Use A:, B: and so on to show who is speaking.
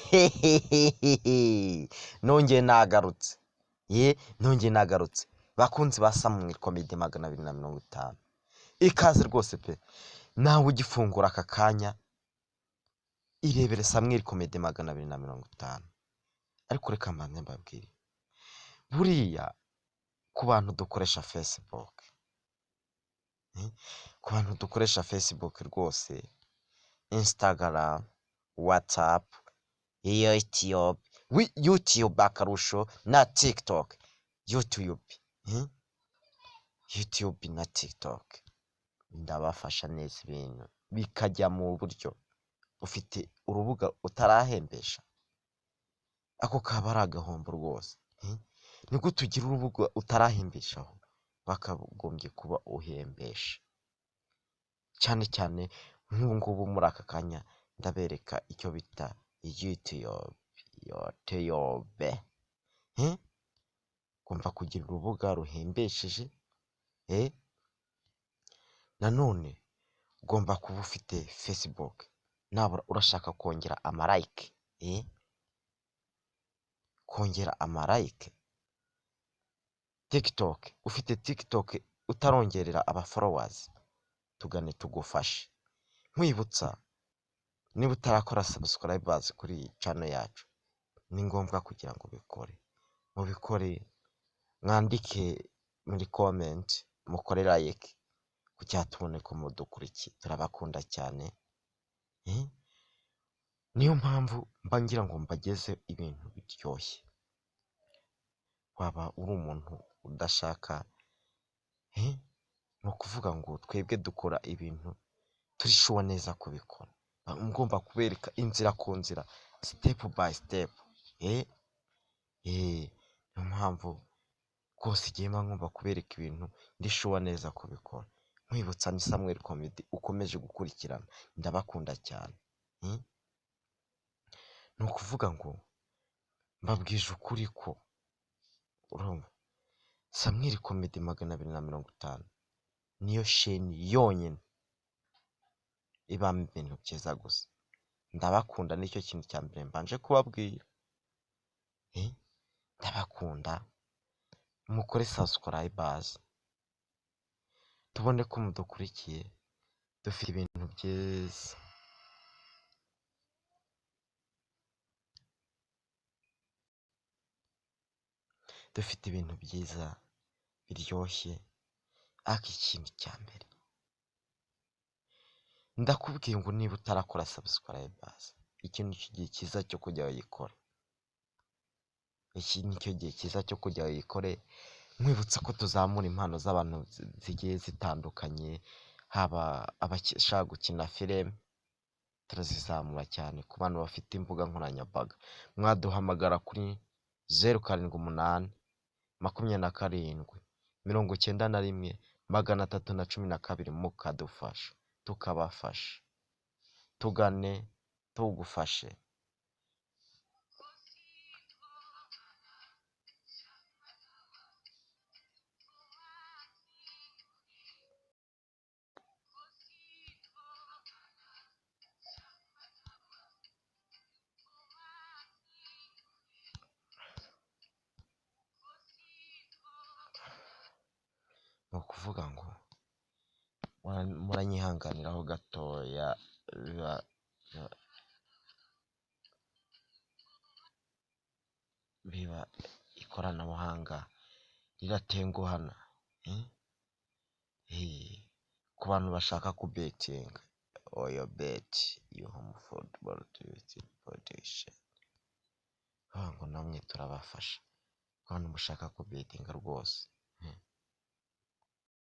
A: Hehehehe, nongeye nagarutse, ye nongeye nagarutse. Bakunzi ba Samuel Comedy 250, ikaze rwose pe. Nawe ugifungura aka kanya irebere Samuel Comedy 250. Ariko reka mbanze mbabwire, buriya ku bantu dukoresha Facebook, ku bantu dukoresha Facebook rwose, Instagram, WhatsApp, YouTube, YouTube akarusho na TikTok, YouTube, YouTube na TikTok ndabafasha neza, ibintu bikajya mu buryo. Ufite urubuga utarahembesha, ako kaba ari agahombo rwose. Ni gute ugira urubuga utarahembeshaho? Wakagombye kuba uhembesha cyane cyane nk'ubu ngubu. Muri aka kanya ndabereka icyo bita YouTube, YouTube. Ugomba kugira urubuga ruhembesheje, nanone ugomba kuba ufite Facebook. Nabura urashaka kongera ama like, kongera ama like. TikTok, ufite TikTok utarongerera aba followers, tugane tugufashe. Nkwibutsa, niba utarakora subscribers kuri iyi channel yacu, ni ngombwa kugira ngo ubikore. Mubikore, mwandike muri comment, mukore like kugira tubone ko mudukurikiye. Turabakunda cyane, niyo mpamvu mba ngira ngo mbageze ibintu biryoshye. Waba uri umuntu udashaka, ni ukuvuga ngo twebwe dukora ibintu turi sure neza kubikora. Ngomba kubereka inzira ku nzira, step by step. Niyo mpamvu rwose igihe mba ngomba kubereka ibintu ndi sure neza kubikora. Nkwibutsa, ni Samuel Comedy ukomeje gukurikirana, ndabakunda cyane. Ni ukuvuga ngo mbabwije ukuri ko urumva Samuel Comedy 250 niyo chaîne yonyine ibamo ibintu byiza gusa. Ndabakunda, nicyo kintu cya mbere mbanje kubabwira. Ndabakunda, mukore subscribers tubone ko mudukurikiye, dufite ibintu byiza. Dufite ibintu byiza biryoshye, ariko ikintu cya mbere ndakubwiye ngo niba utarakora subscribers, iki ni cyo gihe cyiza cyo kujya uyikora. Iki ni cyo gihe cyiza cyo kujya uyikore. Nkwibutsa ko tuzamura impano z'abantu zigiye zitandukanye, haba abashaka gukina filime turazizamura cyane. Ku bantu bafite imbuga nkoranyambaga, mwaduhamagara kuri 0782791312 mukadufasha tukabafasha. Tugane tugufashe. Ni ukuvuga ngo muranyihanganiraho gatoya, biba ikoranabuhanga riratenguhana. Ku bantu bashaka kubetinga, oyo bet your home football prediction, ngo namwe turabafasha. Ku bantu mushaka kubetinga rwose.